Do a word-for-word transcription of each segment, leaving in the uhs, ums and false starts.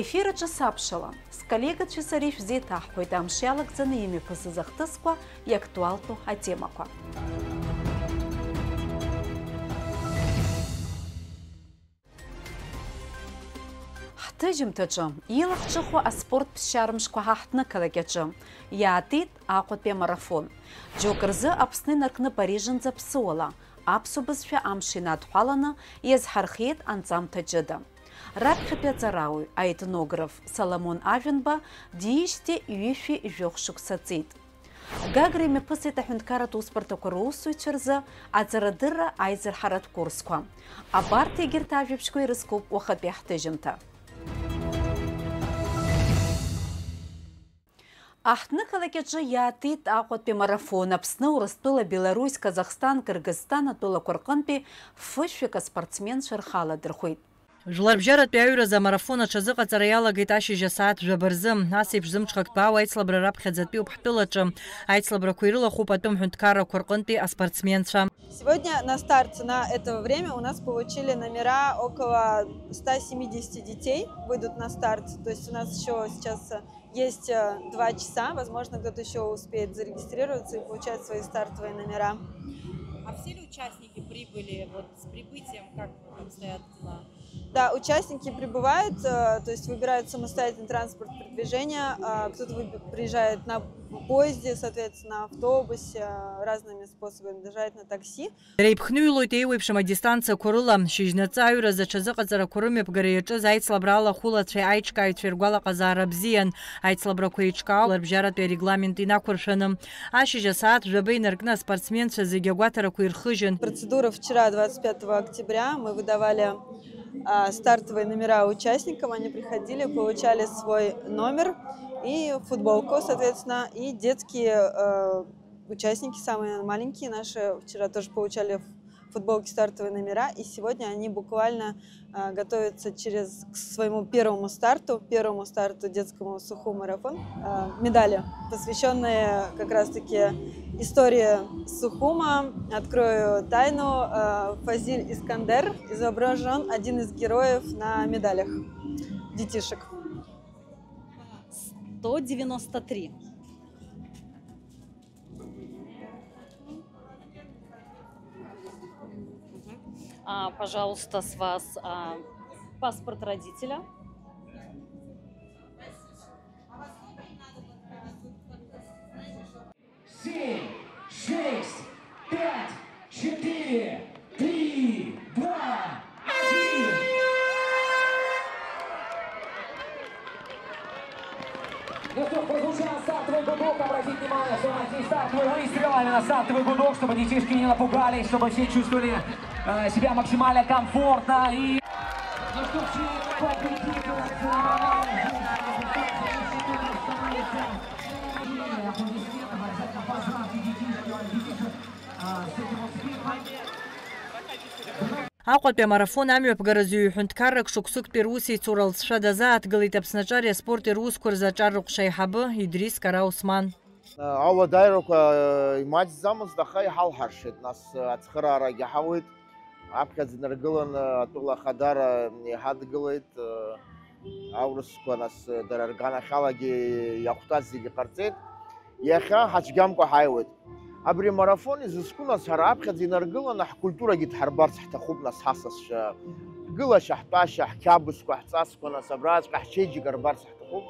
Ефир аҿы сабшала, сколлегацәеи сареи шәзеиҭаҳҳәоит амш иалагӡаны имҩаԥысыз ахҭысқәа, иактуалтәу атемақәа. Ҳҭыжьымҭаҿы илахҿыху аспорт ԥсшьармшқәа ҳаҳҭнықалақь аҿы иаатит Аҟәатәи амарафон. Џьоук рзы Аԥсны инаркны Парижынӡа ԥсыуала аԥсуа бызшәа амш инадҳәаланы иазҳархиеит анҵамҭа ҷыда. Раԥхьатәи аҵарауаҩ, аетнограф Соломон Ажәанба диижьҭеи ҩышәи жәохә шықәса ҵит. Гагра имҩаԥысит аҳәынҭқарратә усбарҭақәа русзуҩцәа рзы аҵарадырра аизырҳаратә курсқәа. Абарҭ егьырҭ ажәабжьқәа ирызкуп уахатәи ҳҭыжьымҭа. Аҳҭнықалақь аҿы иаатит Аҟәатәи амарафон. Аԥсны, Урыстәыла, Беларусь, Казахстан, Кыргызстан атәылақәа рҟынтәи фышәҩык аспортсменцәа рхы аладырхәит. Жәларбжьаратәи аҩразы амарафон аҽазыҟаҵара иалагеит ашьыжь асааҭ жәаба рзы. Ас еиԥш зымҽхак ҭбаау аицлабра раԥхьаӡатәиуп ҳтәылаҿы. Аицлабрақәа ирылахәуп атәым ҳәынҭқаррақәа рҟынтәи аспортсменцәа. Сегодня на старт на это время у нас получили номера около ста семидесяти детей, выйдут на старт. То есть у нас еще сейчас, э, есть, э, два часа, возможно, кто-то еще успеет зарегистрироваться и получать свои стартовые номера. А все ли участники прибыли, вот с прибытием как обстоят дела? Да, участники прибывают, э, то есть выбирают самостоятельный транспорт передвижения, э, кто-то выб-, приезжает на поезде, соответственно, автобусе, э, разными способами, доезжает на такси. Дара еиԥхныҩлоит еиуеиԥшым адистанциақәа рыла. Шьыжьнаҵы аҩразы аҽазыҟаҵарақәа рымҩаԥгара иаҿыз аицлабра алахәылацәеи аиҿкааҩцәеи ргәалаҟазаара бзиан. Аицлабрақәа еиҿкаау ларбжьаратәи арегламент инақәыршәаны. Ашьыжь асааҭ жәаба инаркны аспортсменцәа зегьы агәаҭарақәа ирхыжьын. Процедура вчера, двадцать пятого октября, мы выдавали, а, стартовые номера участникам. Они приходили, получали свой номер и футболку, соответственно, и детские, э, участники, самые маленькие наши, вчера тоже получали ф-, футболки, стартовые номера, и сегодня они буквально, а, готовятся через, к своему первому старту, первому старту детскому Сухум марафон. А, медали, посвящённые как раз-таки истории Сухума. Открою тайну, а, Фазиль Искандер изображён, один из героев, на медалях детишек. Сто девяносто три. А, пожалуйста, с вас, а, паспорт родителя. Семь, шесть, пять, четыре, три, два, один. Ну что ж, прозвучал стартовый гудок. Обратите внимание, что у нас здесь стартовый выстрел, а именно стартовый гудок, чтобы детишки не напугались, чтобы все чувствовали, э, себя максимально комфортно и... Ну что ж, победитель национального Аҟәатәи амарафон амҩаԥгаразы ҩ-ҳәынҭқаррак шықәсыктәи русеицура лҵшәа дазааҭгылеит Аԥсны аҿари аспорти русқәа рзы аҿар рыҟәша аиҳабы Идрис Караусман. Ауадаҩрақәа имаҷӡамызт, аха иҳалҳаршеит, нас ацхыраарагьы ҳауеит. Аԥхьаӡа инаргыланы атәыла ахадара иҳадгылеит, аурысқәа, нас дара рганахьалагьы иахәҭаз зегьы ҟарҵеит. Иахьа ҳацәгьамкәа ҳаиуеит. Абри амарафон изызку, нас, ҳара аԥхьаӡа инаргыланы ҳкультурагьы дҳарбарц ҳҭахуп, нас, ҳасасцәа. Ҳгылашьа, ҳтәашьа, ҳқьабзқәа, ҳҵасқәа, нас, абраҵәҟьа ҳчеиџьыка рбарц ҳҭахуп.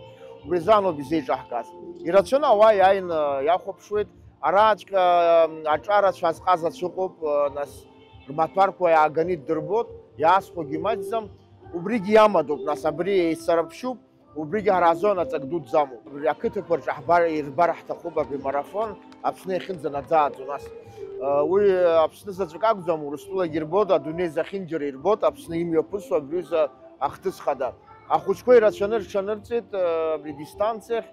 Убри азы ауп изеиҿаҳкааз. Ирацәаны ауаа иааины иахәаԥшуеит. Араҵәҟьа аҿарацәа азҟазацәа ыҟоуп, нас, рмаҭәарқәа иааганы иддырбоит, иаасхәогьы маҷӡам. Убригьы иамадоуп, нас, абри еицарыԥшьуп. Убригьы ҳара ҳзы аҵак дуӡӡа амоуп. Абри ақыҭақәа рҿы ҳбар, ирбар ҳҭахуп абри амарафон, Аԥсны иахьынӡанаӡааӡо нас. Уи Аԥсны заҵәык акәӡам, Урыстәылагьы ирбоит, адунеи зехьынџьара ирбоит, Аԥсны имҩаԥысуа абри аҩыза ахҭыс хада. Ахәыҷқәа ирацәаны рҽанырҵеит абри адистанциахь.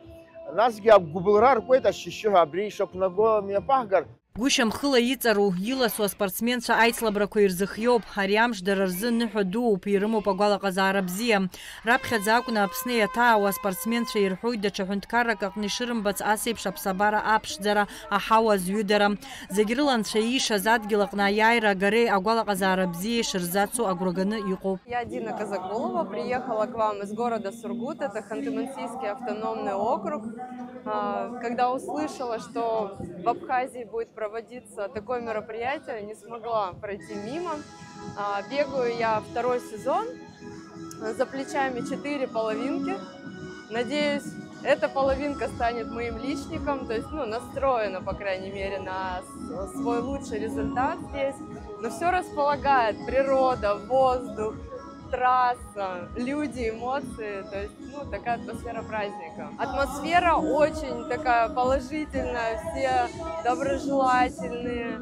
Насгьы агәыбылра ркуеит, ашьшьыҳәа абри ишақәнаго мҩаԥаҳгар. Гәышьамхыла иҵару, иласу аспортсменцәа аицлабрақәа ирзыхиоуп. Ари амш дара рзы ныҳәа дууп, ирымоуп агәалаҟазаара бзиа. Раԥхьаӡа акәны Аԥсны иаҭаауа аспортсменцәа ирҳәоит даҽа ҳәынҭқаррак аҟны ишырымбац ас еиԥш аԥсабара аԥшӡара, аҳауа азҩыдара. Зегь рыла анцәа иишаз адгьыл аҟны аиааира агареи агәалаҟазаара бзиеи шырзацу агәра ганы иҟоуп. Я Дина Казакулова, приехала к вам из города Сургут, это Ханты-Мансийский автономный округ. А, Когда услышала, что в Абхазии будет проводиться такое мероприятие, не смогла пройти мимо. А, Бегаю я второй сезон, за плечами четыре половинки. Надеюсь, эта половинка станет моим личником, то есть, ну, настроена, по крайней мере, на с- свой лучший результат здесь. Но все располагает: природа, воздух, трасса, люди, эмоции, то есть, ну, такая атмосфера праздника. Атмосфера очень такая положительная, все доброжелательные.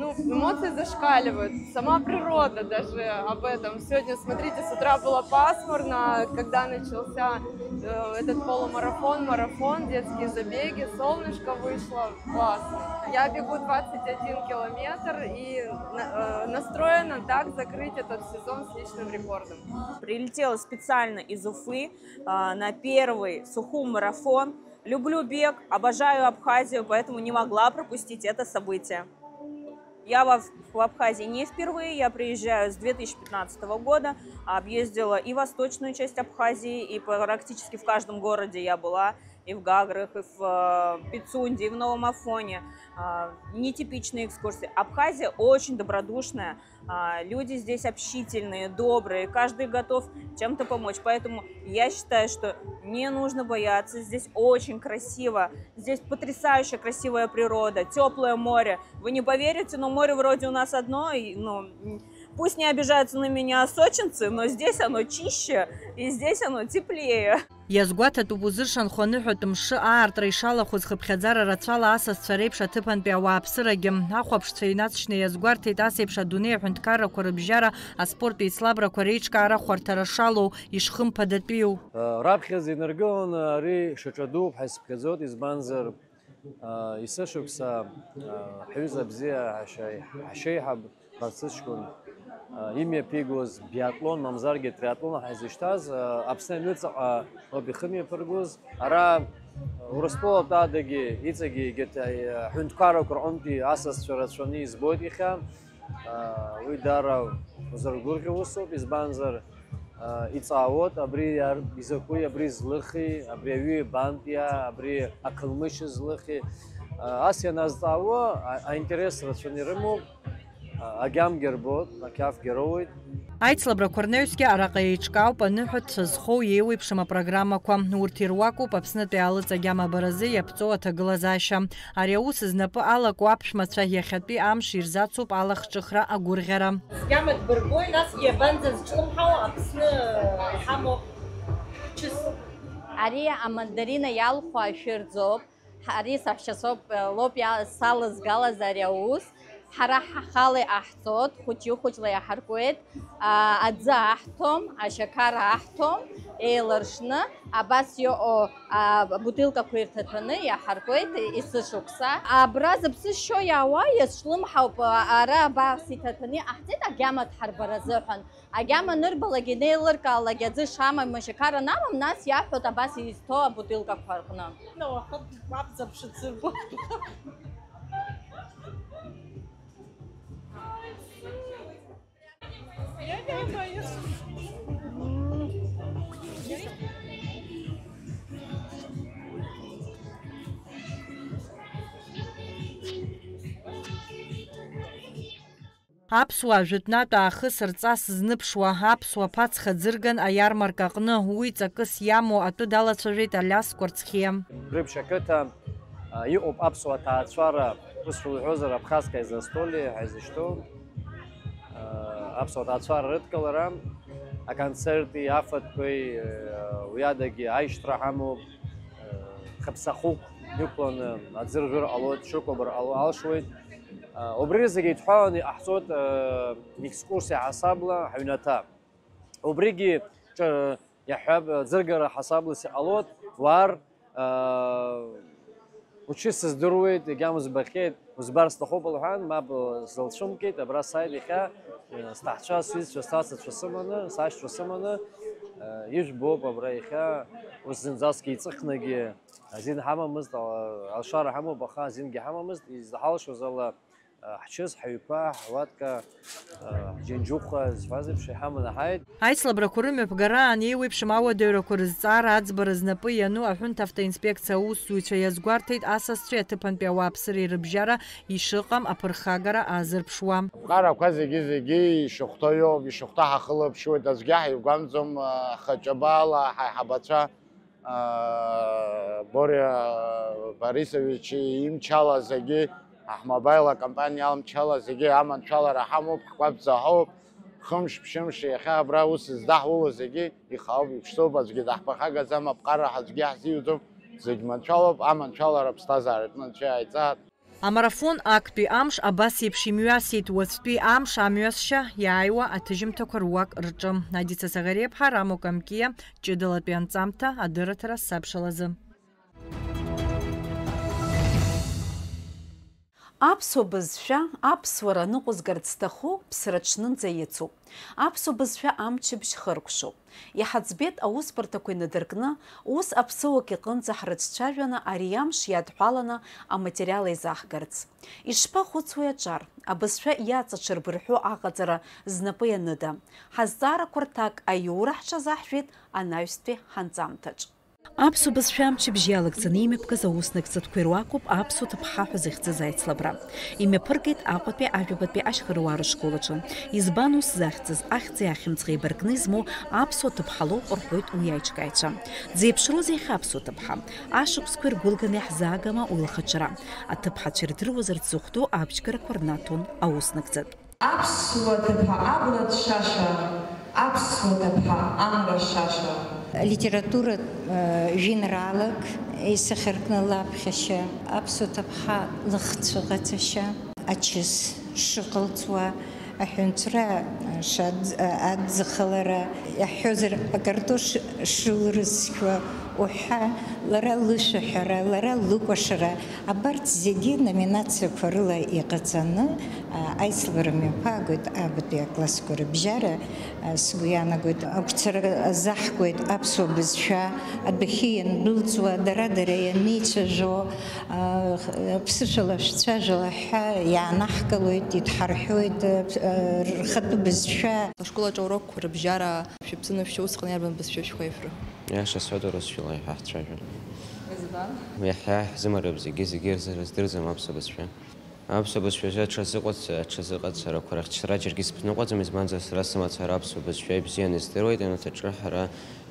Ну, эмоции зашкаливают. Сама природа даже об этом. Сегодня, смотрите, с утра было пасмурно, а когда начался э, этот полумарафон, марафон, детские забеги, солнышко вышло, классно. Я бегу двадцать один километр и на- э, настроена так закрыть этот сезон с личным рекордом. Прилетела специально из Уфы а, на первый Сухум марафон. Люблю бег, обожаю Абхазию, поэтому не могла пропустить это событие. Я в, в Абхазии не впервые, я приезжаю с две тысячи пятнадцатого года, объездила и восточную часть Абхазии, и практически в каждом городе я была, и в Гаграх, и в э, Пицунде, и в Новом Афоне. А, Нетипичные экскурсии. Абхазия очень добродушная, а, люди здесь общительные, добрые, каждый готов чем-то помочь. Поэтому я считаю, что не нужно бояться. Здесь очень красиво. Здесь потрясающе красивая природа, теплое море. Вы не поверите, но море вроде у нас одно, и, ну, м, пусть не обижаются на меня сочинцы, но здесь оно чище, и здесь оно теплее. Иазгәаҭатәуп узыршанхо аныҳәатә мшы аартра ишалахәыз хыԥхьаӡара рацәала асасцәа реиԥш аҭыԥантәи ауааԥсырагьы. Ахәаԥшцәа инаҵшьны иазгәарҭеит ас еиԥш адунеи аҳәынҭқаррақәа рыбжьара аспорттә еицлабрақәа реиҿкаара хәарҭара шалоу, ишхымԥадатәиу. Раԥхьаӡа инаргыланы ари шаҿадууп ҳәа исыԥхьаӡоит, избанзар, есышықәса ҳҩыза бзиа ҳашьеиҳаб Барцыҷкәын имҩаԥигоз биатлон, мамзаргьы триатлон ҳәа изышьҭаз, Аԥсны аҩныҵҟа ауп ихымҩаԥыргоз. Ара Урыстәылатәи адагьы, иҵегьы егьырҭ ҳәынҭқаррақәа рҟынтәи асасцәа рацәаны избоит иахьа. Уи даара узыргәырӷьо усуп, избанзар, иҵаауоит абри изакәи, абри злыхи, абри аҩы ибантәи, абри ақалмышь злыхи. Ас ианазҵаауа аинтерес рацәаны ирымоуп, агьамгьы рбоит, ақьафгьы роуеит. Аицлабрақәа рнаҩсгьы араҟа еиҿкаауп аныҳәа цәа зхоу еиуеиԥшым апрограммақәа. Урҭ ируакуп Аԥснытәи аалыҵ агьама абаразы иаԥҵоу аҭагылазаашьа. Ари аус знапы алаку аԥшәмацәа иахьатәи амш ирзацуп алахҿыхра агәырӷьара. Сгьама дбырбои, насгьы иабанӡазҿлымҳау Аԥсны иҳамоу ҳчыс. Ари амандарина иалху ашәырӡоуп. Ари саҳәшьа соуп, лоуп иа- салызгалаз ари аус. Ҳара ҳхала иҟаҳҵоит, хәыҷы-хәыҷла иаҳаркуеит, аа, аӡы аҳҭом, ашьақар аҳҭом, еиларшны, абас иҟоу, аа, абутылкақәа ирҭаҭәаны иаҳаркуеит есышықәса. Абра зыԥсы шьо иаауа иазҿлымҳауп, ара абас иҭаҭәаны иҟаҳҵеит агьама дҳарбара азыҳәан. Агьама анырбалак, инеилыркаалак аӡы шамам, ашьақар анамам, нас иаҳәоит абас изҭоу абутылкақәа рҟны. Уаха бабзаԥшыцыргәа. Аԥсуаа жәытәнатә аахыс рҵас зныԥшуа, аԥсуа ԥацха ӡырган аиармарка аҟны, уи ҵакыс иамоу атәы далацәажәеит Алиас Кәарцхиа. Грыԥшь ақыҭа иҟоуп аԥсуа ҭаацәара, ус шәылҳәозар, Абхазское застолье ҳәа изышьҭоу аԥсуа ҭаацәара рыдкылара, аконцерти, афатәқәеи, уи адагьы аишьҭра ҳамоуп, хаԥсахәык иқәланы аӡыржәыр ҟалоит, шықәабыр ҟало алшоит. Убри зегьы еидҳәаланы иҟаҳҵоит екскурсиа ҳасабла ҳаҩнаҭа. Убригьы ҿа-, иаҳҳәап, ӡыргара ҳасаблас иҟалоит, уаар, Учы сыздыруеит, егьа узбахьеит, узбар сҭахуп лҳәан, мап сылцәымкит, абра сааит иахьа, сҭаҳцәа, сҩызцәа, сҭацацәа сыманы, сашьцәа сыманы, ижәбоуп абра иахьа, ус зынӡаск еиҵыхнагьы азин ҳамамызт, алшара ҳамоуп, аха азингьы ҳамамызт, изҳалшоз ала, ҳчыс, ҳаҩқәа, ҳуатка, ҳџьынџьыхәа, зҳәаз еиԥш, иҳаманы ҳааит. Аицлабрақәа рымҩаԥгара анеиуеиԥшым ауадаҩрақәа рызҵаара аӡбара знапы иану аҳәынҭ автоинспекциа аусзуҩцәа иазгәарҭеит асасцәеи аҭыԥантәи ауааԥсыреи рыбжьара ишыҟам аԥырхагара аазырԥшуа. Аԥҟарақәа зегьы-зегьы ишахәҭоу иоуп, ишахәҭоу ҳахылаԥшуеит, аӡәгьы ҳаигәамҵӡом, ахаҿабаала ҳаиҳабацәа. Бориа Борисович имчала зегьы, аҳмобаил акомпаниа амчала зегьы аманшәалара ҳамоуп, ҳгәаԥҵа ҳауп, хымш-ԥшьымш иахьа абра аус здаҳуло зегьы ихаауп, иԥшӡоуп, аӡәгьы даҳԥырхагаӡам, аԥҟара ҳаӡәгьы иаҳзиуӡом, зегь маншәалоуп, аманшәалара аԥсҭазаараҿы Анцәа иааиҵааит. Амарафон актәи амш абас еиԥш имҩасит, уаҵәтәи амш амҩасшьа иааиуа аҭыжьымҭақәа руак рҿы. Адица Саӷариаԥҳа, Рамо Камкиа, ҷыдалатәи анҵамҭа, адырраҭара сабшалазы. Аԥсуа бызшәа аԥсуара ныҟәызгарц зҭаху ԥсраҽнынӡа ицуп. Аԥсуа бызшәа амчыбжь хыркәшоуп. Иҳаӡбеит аусбарҭақәа инадыркны, ус аԥсыуак иҟынӡа ҳрыҿцәажәаны ари амш иадҳәаланы аматериал еизаҳгарц. Ишԥахәыцуеи аҿар, абызшәа иаҵаҽырбырҳәо аҟаҵара знапы ианыда? Ҳазҵаарақәа рҭак аиура ҳҽазаҳжәеит анаҩстәи ҳанҵамҭаҿ. Аԥсуа бызшәа амчыбжь иалагӡаны имҩаԥгаз аус нагӡатәқәа ируакуп аԥсуа ҭыԥҳа ҳәа зыхьӡыз аицлабра. Имҩаԥыргеит Аҟәатәи ажәабатәи ашьхарыуаа рышкол аҿы. Избан ус захьӡыз, ахьӡи ахьымӡӷи еибаркны измоу аԥсуа ҭыԥҳа лоуп рҳәоит уи аиҿкааҩцәа. Дзеиԥшроузеи иахьа аԥсуа ҭыԥҳа? Ашықәсқәа иргәылганы иаҳзаагама уи лхаҿра? Аҭыԥҳацәа ирдыруазарц зыхәҭоу абџьгарақәа рнаҭон аус нагӡатә. Аԥсуа ҭыԥҳа абла ҭшаша, аԥсуа ҭыԥҳа амра шаша. Литературатә, э, жәеинраалак исахьаркны лаԥхьашьа, аԥсуа ҭыԥҳа лыхцәыҟаҵашьа, ачыс шыҟалҵуа, аҳәынҵәра шад-, аӡахалара, иаҳҳәозар, акартош шылрызқьуа уҳәа, лара лышәаҳәара, лара лыкәашара, абарҭ зегьы номинациақәа рыла иҟаҵаны, а, аицлабра мҩаԥаагоит аабатәи аклассқәа рыбжьара, а, сгәы иаанагоит, агәцара азаҳгоит аԥсуа бызшәа адәахьы иандәылҵуа, дара-дара ианеицәажәо, а, ԥсышәала шәцәажәала ҳәа иаанаҳкылоит, идҳарҳәоит, а, рхатәы бызшәа. Ашкол аҿы аурокқәа рыбжьара шәыԥсы нышәшьо усҟан иарбан бызшәа шәхеишәра? Иаша сҳәоит, урысшәала иҳәа ҳцәажәон. Избан? Иаҳа ҳзымариоуп зегьы, зегьы рзы рыздырӡом аԥсуа бызшәа. Аԥсуа бызшәазы аҽазыҟац-, аҽазыҟаҵарақәа рыхьчара џьаргьы сыԥныҟәаӡам, избанзар, сара сымацара аԥсуа бызшәа ибзианы издыруеит, анаҭ аҿы ҳара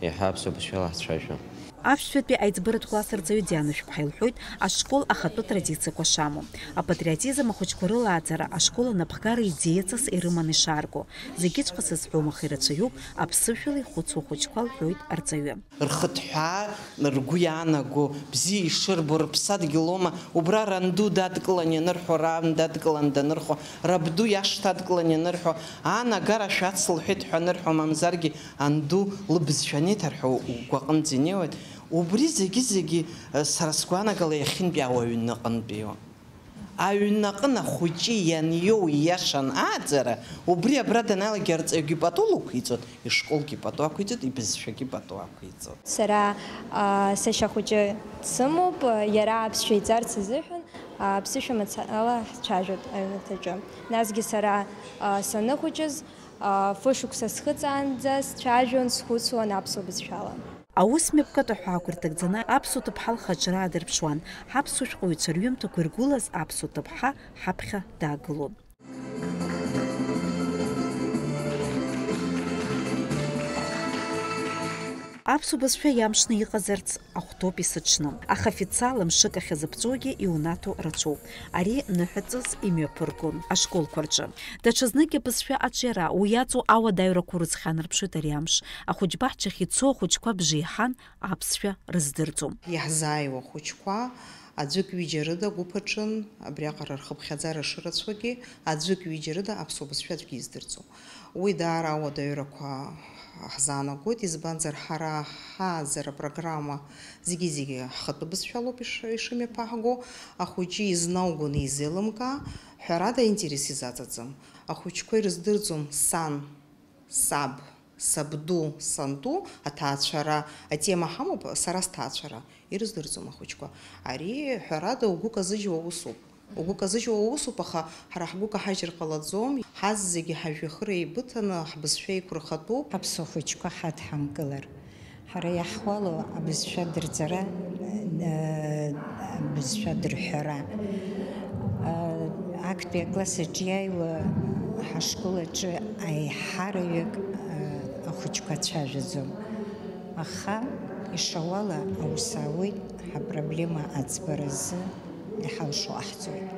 иаҳа аԥсуа бызшәала ҳцәажәо. Аԥшьбатәи аиҵбыратә класс арҵаҩы Диана Шәԥҳа илҳәоит ашкол ахатәы традициақәа шамоу. Апатриотизм ахәыҷқәа рылааӡара ашкол анапхгара идеиаҵас ирыманы ишаарго. Зегьыҵәҟьа сызҳәом, аха ирацәаҩуп аԥсышәала ихәыцуа ахәыҷқәа, лҳәоит арҵаҩы. Рхыҭҳәаа ргәы иаанаго, бзиа ишырбо, рыԥсадгьыл аума, убра ранду дадкылан ианырҳәо, ран дадкылан данырҳәо, рабду иашҭа адкылан ианырҳәо, ан агара шәац лҳәеит ҳәа анырҳәо, мамзаргьы анду лыбызшәа анеиҭарҳәо угәаҟынӡа инеиуеит. Убри зегьы-зегьы, э, сара сгәаанагала иахьынтәи ауаҩы иҟынтәиуп. Аҩнаҟын ахәыҷы ианиоу ииашан ааӡара, убри абра даналага арҵаҩгьы пату лықәиҵоит, ишколгьы пату ақәиҵоит, ибызшәагьы пату ақәиҵоит. Сара, аа, сашьа хәыҷы дсымоуп, иара аԥсшәа иҵарц азыҳәан, аа, аԥсышәа мацара ҳцәажәоит аҩнаҭаҿы. Насгьы сара, аа, саныхәыҷыз, аа, фышықәса схыҵаанӡа сцәажәон, схәыцуан аԥсуа бызшәала. Аус мҩаԥгатә аҳәаақәа рҭагӡаны аԥсуа ҭыԥҳа лхаҿра аадырԥшуан, ҳаԥсуа шәҟәыҩҩцәа рҩымҭақәа иргәылаз аԥсуа ҭыԥҳа ҳаԥхьа даагылон. Аԥсуа бызшәа иамшны иҟазарц ахәҭоуп есыҽны, аха официала мшык ахьазыԥҵәогьы иунаҭо рацәоуп. Ари ныҳәаҵас имҩаԥыргон ашколқәа рҿы. Даҽазныкгьы абызшәа аҿиара, уи иаҵоу ауадаҩрақәа урыцхьанарԥшуеит ари амш. Ахәыҷбаҳчахь ицо ахәыҷқәа бжеиҳан аԥсшәа рыздырӡом. Иаҳзааиуа ахәыҷқәа аӡәык-ҩыџьа рыда гәыԥ аҿын, абриаҟара рхыԥхьаӡара шырацәоугьы, аӡәык-ҩыџьа рыда аԥсуа бызшәа аӡәгьы издырӡом. Уи даара ауадаҩрақәа ҳзаанагоит, избанзар, ҳара ҳааӡара программа зегьы-зегьы ҳхатәы бызшәалоуп иш-, ишымҩаԥаҳго, ахәыҷы изнаугон изеилымкаа, ҳәарада, аинтерес изаҵаӡам. Ахәыҷқәа ирыздырӡом сан, саб, сабду, санду аҭаацәара атема ҳамоуп, сара сҭаацәара ирыздырӡом ахәыҷқәа. Ари, ҳәарада, угәы казыжьуа усуп. Угәы казыжьуа усуп, аха ҳара ҳгәы каҳажьыр ҟалаӡом. Ҳазегьы ҳажәҩахыр еибыҭаны ҳбызшәа еиқәырхатәуп. Аԥсуа хәыҷқәа ҳадҳамкылар. Ҳара иаҳуало абызшәа дырҵара, э, абызшәа дырҳәара. Э, актәи акласс аҿы иааиуа ҳашкол аҿы аиҳараҩык, э, ахәыҷқәа цәажәаӡом. Аха ишауала аус ауеит, ҳапроблема аӡбаразы иҳалшо ҟаҳҵоит.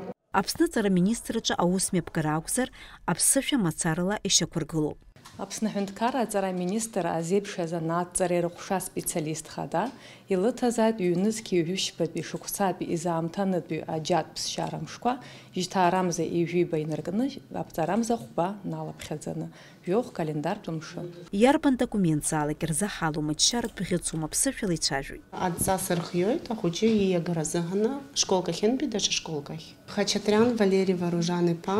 Аԥсны аҵара министр аҿы аусмҩаԥгара акәзар, аԥсышәа мацарала ишьақәыргылоуп. Аԥсны аҳәынҭқарра аҵара аминистр азеиԥш азанааҭҵареи рыҟәша специалист хада илыҭазааит ҩнызқьи ҩажәи ԥшьбатәи шықәсатәи изаамҭанытәи аџьатә ԥсшьара мшқәа, жьҭаарамза ҩажәиба инаркны, аԥҵарамза хәба налаԥхьаӡаны. Жәохә календартә мшы. Иарбан документзаалак ирзаҳалом, аччаратә бӷьыцума, ԥсышәала ицәажәоит. Адҵа сырхиоит ахәыҷы ииагара азыҳәаны школк ахьынтәи даҽа школк ахь. Хачаҭриан Валери Варужан-иԥа,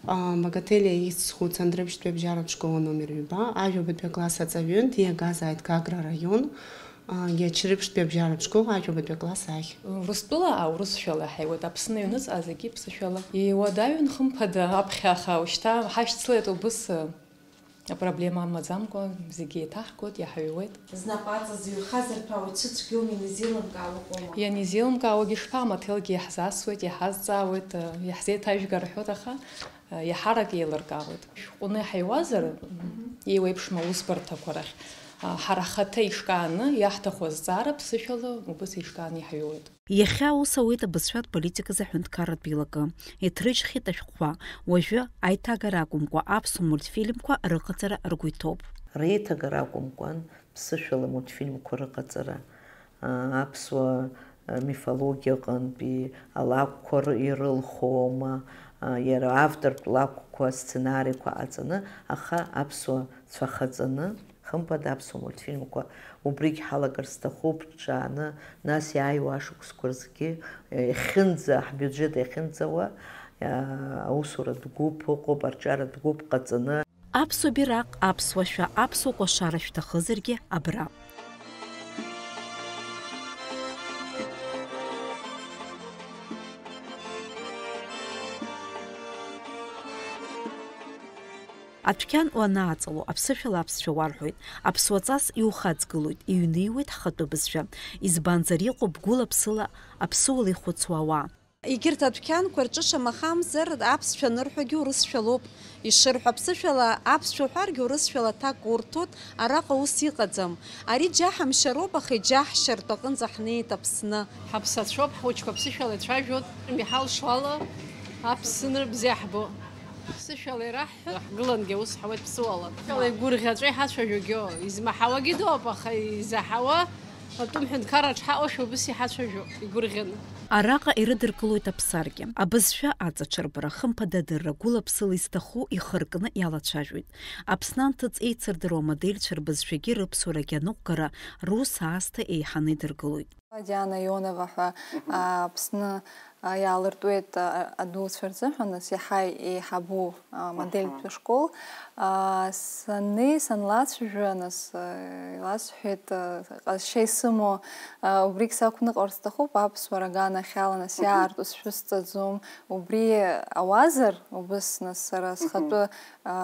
а, Багателиа ихьӡ зху Цандрыԥшьтәи абжьаратә школ аномер ҩба, ажәабатәи акласс аҵаҩы, диагазааит Гагра араион, а, Гьачрыԥшьтәи абжьаратә школ ажәабатәи акласс ахь. Урыстәыла аурысшәала иаҳаиуеит, Аԥсны аҩныҵҟа зегьы ԥсышәала. Иуадаҩын, хымԥада, аԥхьа, аха ушьҭа ҳашьцылеит убыс, апроблема амаӡамкәа, зегьы еиҭаҳгоит, иаҳаҩуеит. Знапаҵа зыҩхаз рҭәаауаҩ цәыцәгьоума, инизеилымкаауа ыҟоума? Ианизеилымкаауагьы ишԥа, амаҭелгьы иаҳзасуеит, иҳазҵаауеит, иаҳзеиҭажәга рҳәоит, аха иаҳарак еилыркаауеит. Шәҟәны иҳаиуазар, еиуеиԥшым аусбарҭақәа рахь, ҳара ҳхаҭа ишкааны, иаҳҭаху азҵаара ԥсышәала убыс ишкааны иҳаиуеит. Иахьа аус ауеит абызшәатә политиказы аҳәынҭқарратә еилакы. Иҭрыжьхьеит ашәҟәқәа. Уажәы аиҭагара акәымкәа, аԥсуа мультфильмқәа рыҟаҵара ргәы иҭоуп. Реиҭагара акәымкәан, ԥсышәала мультфильмқәа рыҟаҵара, а, аԥсуа, а, мифологиа аҟынтәи алакәқәа ры-, ирылхуоума, а, иара автортә лакәқәа, асценариқәа ҟаҵаны, аха аԥсуа цәахаҵаны, хымԥада, аԥсуа мультфильмқәа убригь ҳалагар сҭахуп, ҿҿааны, нас иааиуа ашықәсқәа рзгьы, иахьынӡа, ҳбиуџьет иахьынӡауа, аусуратә гәыԥ ыҟоуп, арҿиаратә гәыԥ ҟаҵаны. Аԥсуа бираҟ, аԥсуа шәа, аԥсуа кәашара шәҭахызаргьы абра. Адәқьан уанааҵало, аԥсышәала аԥсшәа уарҳәоит, аԥсуа ҵас иухаҵгылоит, иҩныҩуеит ҳхатәы бызшәа, избанзар, иҟоуп гәыла-ԥсыла аԥсуала ихәыцуа ауаа. Егьырҭ адәқьанқәа рҿы шамахамзар аԥсшәа анырҳәогьы урысшәалоуп. Ишырҳәо аԥсышәала аԥсшәа уҳәаргьы урысшәала аҭак урҭоит, араҟа ус иҟаӡам. Ари џьаҳамшьароуп, аха иџьаҳшьартә аҟынӡа ҳнеит Аԥсны. Ҳаԥсацәоуп, ҳхәыҷқәа ԥсышәала ицәажәоит, иҳалшо ала аԥсынра бзиа ҳбо. Ԥсышәала ираҳҳәо, ҳгылангьы аус ҳауеит ԥсуала. Ԥсышәала игәырӷьаҵәа иҳацәажәогьы, измаҳауагьы дыҟоуп, аха изаҳауа атәым ҳәынҭқарраҿ ҳаҟоушәа убыс иҳацәажәо, игәырӷьаны. Араҟа ирыдыркылоит аԥсаркьа, абызшәа аҵаҽырбара, хымԥада, адырра гәыла-ԥсыла изҭаху ихы ркны иалацәажәоит. Аԥсны анҭыҵ еицырдыруа амодельцәа рбызшәагьы рыԥсуарагьы аныҟәгара рус аасҭа еиҳаны идыркылоит. Диана Ионова ҳәа, Мгм. а, Аԥсны, а, иаалыртуеит, а, адуцәа рзыҳәан, нас иаҳа еиҳабу, а, Мгм. модельтә школ. А, саннеи, санлацәажәа, нас, а, иласҳәеит, а, ҟазшьа исымоу, а, убригь сақәныҟәар сҭахуп, аԥсуара аганахьала, нас, Мгм. иаарту сшәысҵаӡом. Убри ауазар, убыс, нас, сара Мгм. схатәы, а,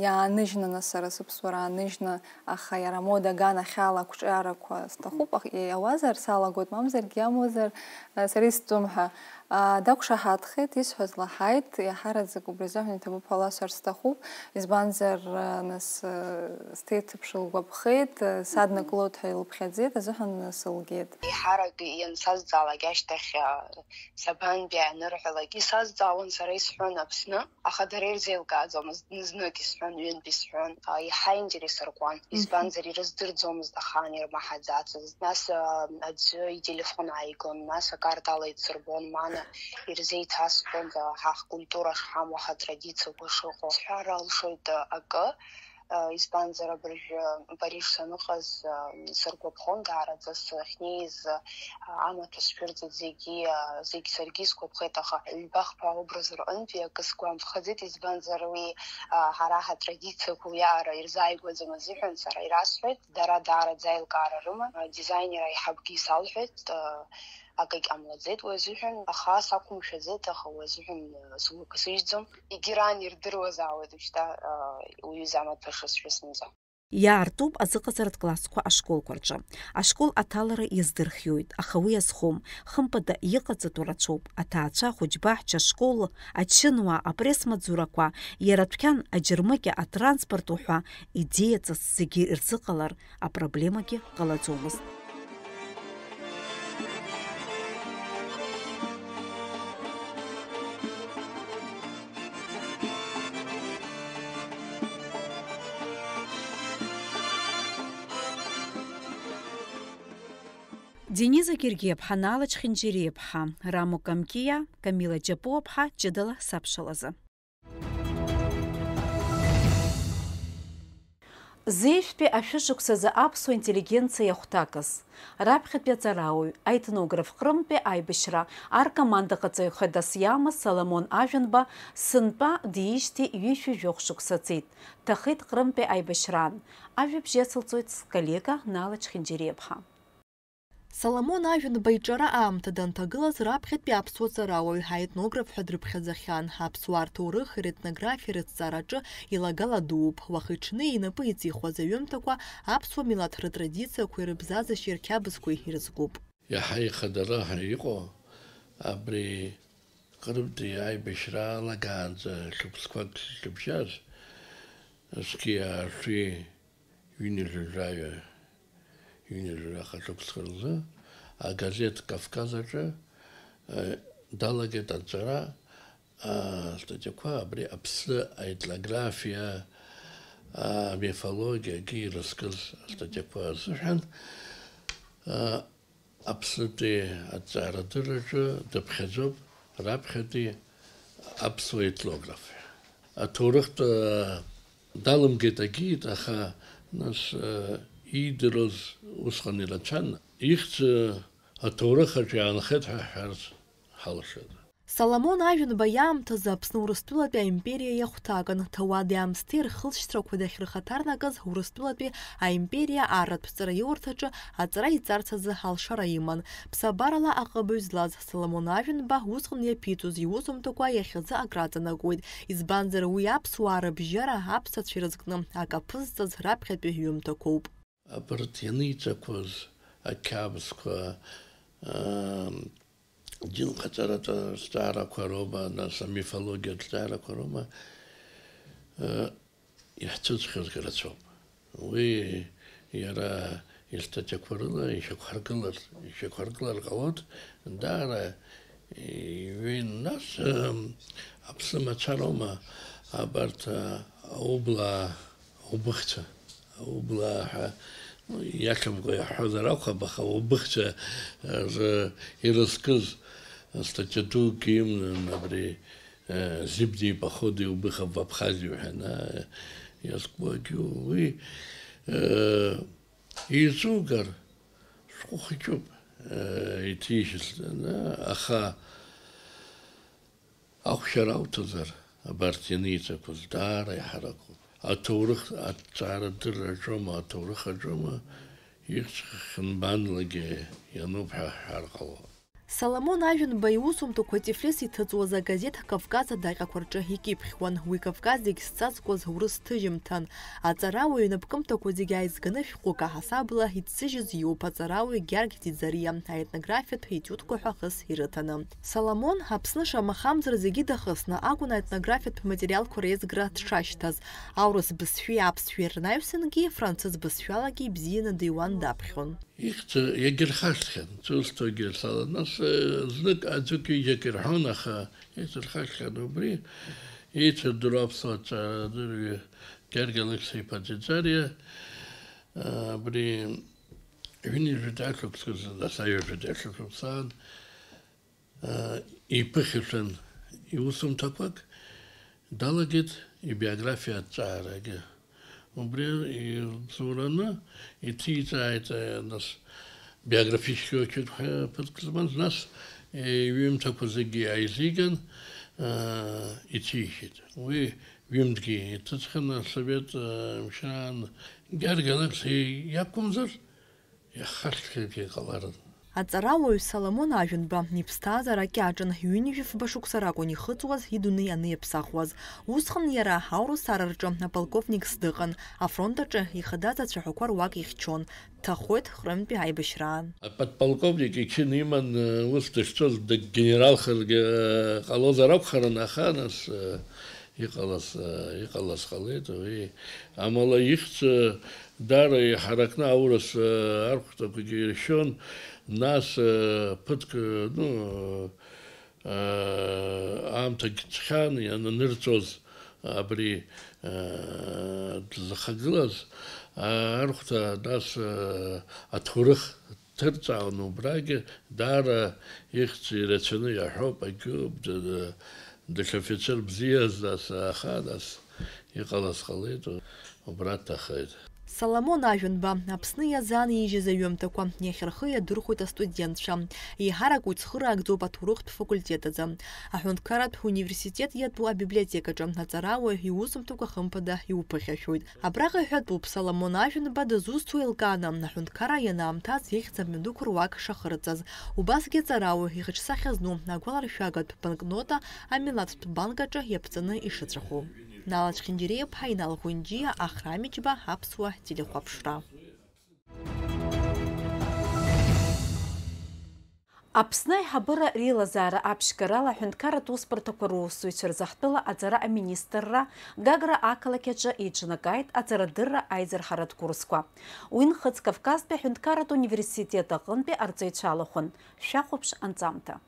иааныжьны, нас, сара сыԥсуара ааныжьны, аха иара амода аганахьала ақәҿиарақәа сҭахуп, ах-, иауазар салагоит, мамзаргьы иамуазар, а, сара истәым ҳәа. А, дақәшаҳаҭхеит, исҳәаз лаҳаит, иаҳараӡак убри азыҳәан иҭабуп ҳәа ласҳәар сҭахуп, избанзар, а, нас, а, сҭеиҭыԥш лгәаԥхеит, а, саднакылоит ҳәа илыԥхьаӡеит, азыҳәан сылгеит. Еиҳарак иансазҵаалак ашьҭахь, а, сабантәи анырҳәалак, исазҵаауан, сара исҳәон Аԥсны. Аха дара ирзеилкааӡомызт, зны-знык исҳәон, ҩынтә исҳәон, а, иаҳа интересыркуан, Мгм. избанзар, ирыздырӡомызт ахаан ирмаҳаӡацызт. Нас, а, аӡәы ителефон ааигон, нас акарта ала идсырбон, мана ирзеиҭасҳәон, а, ҳа ҳкультура шҳамоу, ҳатрадициақәа шыҟоу. Сҳәар алшоит, а, акы, Избанзар, абыржәы Париж саныҟаз, сыргәаԥхон даараӡа сахьнеиз, амаҭәа сшәырҵеит зегьы, зегь саргьы сгәаԥхеит, аха ҩба-хԥа образ рҟынтәи акы сгәамԥхаӡеит, избанзар уи ҳара ҳатрадициақәа уиаара ирзааигәаӡам азыҳәан сара ирасҳәеит, дара даараӡа аилкаара рыман, адизайнер аиҳабгьы салҳәеит, акагь ҟамлаӡеит уи азыҳәан, аха сақәымшәаӡеит, аха уи азыҳәан сгәы касыжьӡом. Егьыран ирдыруазаауеит уажәшьҭа, уаҩы замаҭәа шысшәыз зынӡа. Иаартуп азыҟаҵаратә классқәа ашколқәа рҿы. Ашкол аҭалара иаздырхиоит, аха уи азхом, хымԥада иҟаҵатәу рацәоуп. Аҭаацәа ахәыҷбаҳча ашкол, ачынуаа, апресс-маҵзурақәа, иара адәқьан аџьармыкьа, атранспорт уҳәа, идеиаҵас зегьы ирзыҟалар, апроблемагьы ҟалаӡомызт. Дениза Гергиаԥҳа, Нала Чхинџьириаԥҳа, Рамо Камкиа, Камила Ҷапуаԥҳа, ҷыдала сабшалазы. Зеижәтәи ашәышықәсазы аԥсуа интеллигенциа иахәҭакыз, раԥхьатәи аҵарауаҩ, аетнограф, Ҟрымтәи аибашьра аркомандаҟаҵаҩ хадас иамаз Соломон Ажәанба сынтәа диижьҭеи ҩышәи жәохә шықәса ҵит, дҭахеит Ҟрымтәи аибашьраан. Ажәабжь иацылҵоит сколлега Нала Чхинџьириаԥҳа. Соломон Ажәанба иҿара аамҭа данҭагылаз раԥхьатәи аԥсуа ҵарауаҩ, аетнограф ҳәа дрыԥхьаӡахьан. Аԥсуаа рҭоурых, ретнографиа рыҭҵаараҿы илагала дууп. Уахи-ҽни инапы иҵихуаз аҩымҭақәа аԥсуа милаҭ рытрадициақәеи рыбзазашьеи рқьабзқәеи ирызкуп. Иаҳа ихадара ҳәа иҟоу абри Ҟрымтәи аибашьра алагаанӡа шықәсқәак зыбжьаз, зқьи аашәи ҩынҩажәи жәаҩа, ҩынҩажәи жәаха шықәсқәа рзы агазеҭ Кавказ аҿы, э, далагеит анҵара, астатиақәа абри Аԥсны аетнографиа, амифологиагьы ирызкыз астатиақәа азыҳәан, э, Аԥснытәи аҭҵаарадырраҿы дыԥхьаӡоуп раԥхьатәи аԥсуа етнограф. Аҭоурыхтә, э, далымгеит агид, аха, нас, э, иидыруаз усҟан ирацәан. Ихьӡ, э, аҭоурых аҿы иаанхеит ҳәа ҳҳәарц ҳалшоит. Соломон Ажәанба иаамҭазы Аԥсны Урыстәылатәи аимпериа иахәҭакын. Ҭауади-аамсҭеи рхылҵшьҭрақәа дахьрыхаҭарнакыз, Урыстәылатәи аимпериа арратә ҵараиурҭаҿы аҵара иҵарц азы алшара иман. Ԥсабарала аҟыбаҩ злаз Соломон Ажәанба усҟан иаԥиҵоз иусумҭақәа иахьазы акраҵанакуеит, избанзар, уи аԥсуаа рыбжьара аԥсацәа ирызкны акы аԥызҵаз раԥхьатәи ҩымҭақәоуп. Абарҭ ианиҵақәоз ақьабзқәа, аа, Динхаҵаратә зҵаарақәа роума, нас амифологиатә зҵаарақәа роума, э, иаҳцәыӡхьазгьы рацәоуп. Уи иара истатиақәа рыла ишьақәҳаргылар, ишьақәҳаргылар ҟалоит, даара иҩеин, нас, э, Аԥсны мацароума абарҭ, э, аублаа Убыхцәа, аублаа ҳәа, ну, иахьымкәа иаҳҳәозар акәхап, аха убыхцәа рзы ирызкыз статиа дук иман абри, э, «Зимние походы убыхов в Абхазию» ҳәа, на, иазкуагьы уи, э, изугар шәҟәы хәыҷуп, э, иҭижьыз, на, аха Ахәшьара ауҭозар, абарҭ ианиҵақәаз даара иҳаракуп. Аҭоурых аҭҵаарадырра аҿома, аҭоурых аҿома, ихьӡ хьынбанлагьы иануп ҳәа ҳҳәар ҟалоит. Соломон Ажәанба иусумҭақәа Тифлис иҭыҵуаз агазеҭ Кавказ адаҟьақәа рҿы икьыԥхьуан. Уи Кавказ зегь зҵазкуаз урыс ҭыжьымҭан. Аҵарауаҩ инапкымҭақәа зегьы ааизганы шәҟәык аҳасабала иццыжьыз иоуп аҵарауаҩ Гьаргь Ӡиӡариа аетнографиатә етиудқәа ҳәа хыс ирыҭаны. Соломон Аԥсны шамахамзар зегьы дахысны акәын аетнографиатә материалқәа реизгара дшашьҭаз. Аурыс бызшәеи аԥсшәеи рнаҩсангьы, францыз бызшәалагьы ибзианы диуан даԥхьон. Ихьӡ иагьырхашҭхьан, ҵусҭагьы сала, нас, э, знык аӡәык ҩыџьак ирҳәон, аха еицырхашҭхьан убри, еицырдыруа аԥсуа ҵарадырҩы Гьаргь Алықьса-иԥа Ӡиӡариа, э, абри ҩынҩажәи жәаҩа шықәса, нас аҩажәи жәаҩа шықәса аан, э, иԥыхьашәан иусумҭақәак, далагеит ибиографиа аҭҵаарагьы. Убри ирҵаураны иҭиҵааит, э, нас, биографический очерк ҳәа ԥыҭк змаз, нас, э, иҩымҭақәа зегьы ааизиган, э, иҭихит. Уи ҩымҭгьы иҭыҵхьан асовет, э, мшьаан, гьаргалакс иакәымзар, иахашҭгьы ҟаларын. Аҵарауаҩ Соломон Ажәанба иԥсҭазаара кьаҿын, ҩынҩажәи фба шықәса ракәын ихыҵуаз, идунеи аниаԥсахуаз. Усҟан иара аурыс ара рҿы аполковникс дыҟан, афронт аҿы ихадаз ацәаҳәақәа руак ихьчон, дҭахоит Ҟрымтәи аибашьраан. Аподполковник ичын иман, ус дышцоз, дгенералхаргьы ҟалозар акәхарын, аха нас, иҟалаз, иҟалаз ҟалеит, уи. Амала ихьӡ даара иҳаракны аурыс архәҭақәагьы иршьон, нас, ԥыҭк, ну, аамҭагь ҵхьан иананырҵоз абри, дызхагылаз архәҭа, нас, аҭоурых ҭырҵаауан убрагьы, даара ихьӡ ирацәаны иаҳәоуп, агьоуп, д-, д-, даҽа фицер бзиаз, нас, аха, нас, иҟалаз ҟалеит, убра дҭахеит. Соломон Ажәанба, Аԥсны иазаанижьыз аҩымҭақәа, иахьа рхы иадырхәоит астудентцәа. Еиҳарак уи цхыраагӡоуп аҭоурыхтә факультет азы. Аҳәынҭқарратә университет иатәу абиблиотекаҿы аҵарауаҩ иусумҭақәа хымԥада иуԥыхьашәоит. Абраҟа иҳәатәуп, Соломон Ажәанба дызусҭоу еилкааны, аҳәынҭқарра ианаамҭаз ихьӡ амҩадуқәа руак шахырҵаз. Убасгьы аҵарауаҩ ихаҿсахьа зну агәаларшәагатә банкнота амилаҭтә банк аҿы иаԥҵаны ишыҵәаху. Нала Чхинџьириа-иԥҳа, Инал Ӷәынџьиа, Ахра Миџьба, Аԥсуа телехәаԥшра. Аԥсны аиҳабыра реилазаара аԥшьгарала аҳәынҭқарратә усбарҭақәа русзуҩцәа рзы ҳтәыла аҵара аминистрра Гагра ақалақь аҿы еиҿнакааит аҵарадырра аизырҳаратә курсқәа. Уи Нхыҵ Кавказтәи аҳәынҭқарратә университет аҟынтәи арҵаҩцәа алахәын. Шәахәаԥш анҵамҭа.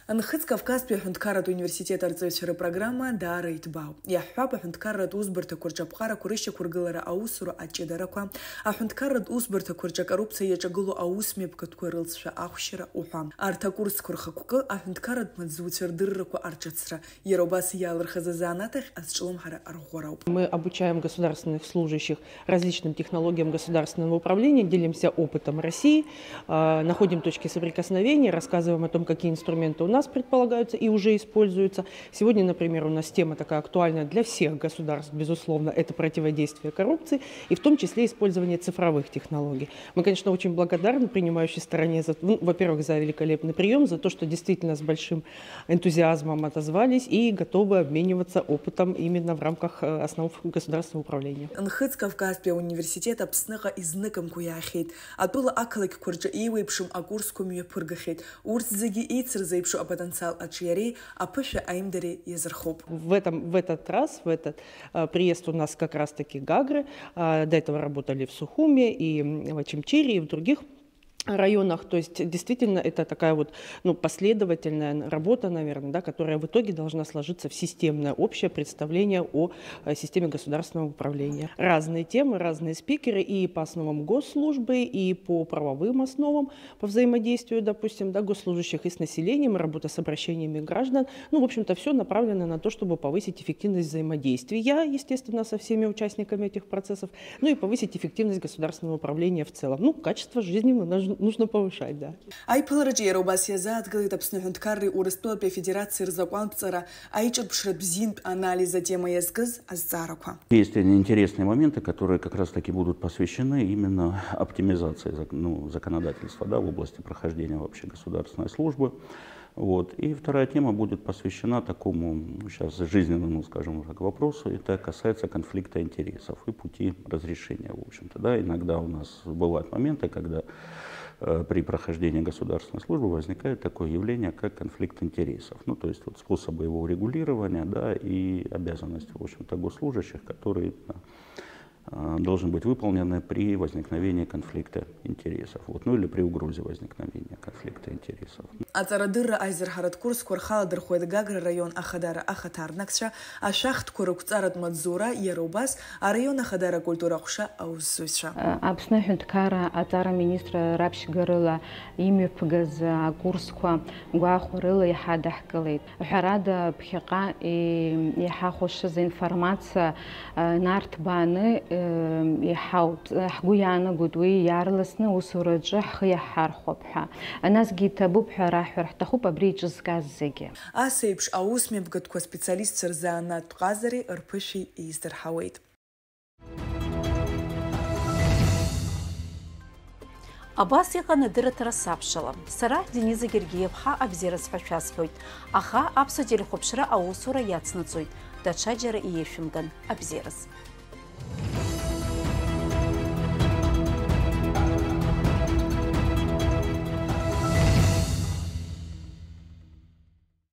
Нхыҵ Кавказтәи аҳәынҭқарратә университет арҵаҩцәа рыпрограмма даара иҭбаауп. Иаҳҳәап, аҳәынҭқарратә усбарҭақәа рҿы аԥҟарақәа рышьақәыргылара аусура аҷыдарақәа, аҳәынҭқарратә усбарҭақәа рҿы акоррупциа иаҿагылоу аусмҩаԥгатәқәа рылҵшәа ахәшьара уҳәа. Арҭ акурсқәа рхықәкы аҳәынҭқарратә маҵзуҩцәа рдыррақәа арҿыцра, иара убас иаалырхыз азанааҭ ахь азҿлымҳара арӷәӷәароуп. Мы обучаем государственных служащих различным технологиям государственного управления, делимся опытом России, а, находим точки соприкосновения, рассказываем о том, какие инструменты у нас предполагаются и уже используются. Сегодня, например, у нас тема такая актуальная для всех государств, безусловно, это противодействие коррупции, и в том числе использование цифровых технологий. Мы, конечно, очень благодарны принимающей стороне за, ну, во-первых, за великолепный приём, за то, что действительно с большим энтузиазмом отозвались и готовы обмениваться опытом именно в рамках, э, основ государственного управления. Нхыҵ Кавказтәи ауниверситет Аԥсныҟа изныкымкәа иаахьеит. Атәыла ақалақьқәа рҿы еиуеиԥшым акурсқәа мҩаԥыргахьеит. Урҭ зегьы еицырзеиԥшу апотенциал аҿиареи аԥышәа аимдареи иазырхоуп. В этом, в этот раз, в этот, э, приезд у нас как раз-таки гагры, э, до этого работали в Сухуме и, м, в Очамчире, и в других районах. То есть, действительно, это такая вот, ну, последовательная н-, работа, наверное, да, которая в итоге должна сложиться в системное общее представление о, э, системе государственного управления. Разные темы, разные спикеры и по основам госслужбы, и по правовым основам, по взаимодействию, допустим, да, госслужащих и с населением, и работа с обращениями граждан. Ну, в общем-то, всё направлено на то, чтобы повысить эффективность взаимодействия, естественно, со всеми участниками этих процессов, ну и повысить эффективность государственного управления в целом. Ну, качество жизни нужно, нужно повышать, да. Аиԥылараҿы иара убас иазааҭгылеит Аԥсны аҳәынҭқарреи Урыстәылатәи Афедерациеи рзакәанԥҵара, аиҿырԥшратә бзиантә анализ атема иазкыз азҵаарақәа. Есть интересные моменты, которые как раз-таки будут посвящены именно оптимизации зак-, ну, законодательства, да, в области прохождения вообще государственной службы. Вот. И вторая тема будет посвящена такому, ну, сейчас жизненному, скажем так, вопросу. Это касается конфликта интересов и пути разрешения, в общем-то. Да, иногда у нас бывают моменты, когда, э, при прохождении государственной службы возникает такое явление, как конфликт интересов. Ну, то есть вот способы его урегулирования, да, и обязанности, в общем-то, госслужащих, которые именно а, должны быть выполнены при возникновении конфликта интересов, вот, ну или при угрозе возникновения конфликта интересов. Аҵарадырра аизырҳаратә курсқәа рхаладырхәуеит Гагра раион ахадара ахаҭарнакцәа, ашәахтәқәа рықәҵаратә маҵзура, иара убас араион ахадара акультура аҟәша аусзуҩцәа. Аԥсны аҳәынҭқарра аҵара аминистр раԥшьгарыла имҩаԥгаз акурсқәа гәахәарыла иҳадаҳкылеит. Ҳәарада, ԥхьаҟа, е, иҳахәашаз аинформациа, а, нарҭбааны Иҳауҭ, ҳгәы иаанагоит уи иаарласны аусураҿы ҳхы иаҳҳархәап ҳәа. Насгьы иҭабуп ҳәа раҳәар ҳҭахуп абри иҿызкааз зегьы. Ас еиԥш аусмҩаԥгатәқәа специалистцәа рзанааҭтә ҟазареи рԥышәеи еиздырҳауеит. Абас иҟан адырраҭара сабшала. Сара, Дениза Гергиева-ԥҳа, абзиараз ҳәа шәасҳәоит. Аха Аԥсуа телехәаԥшра аусура иацнаҵоит. Даҽаџьара иеишәымган. Абзиараз.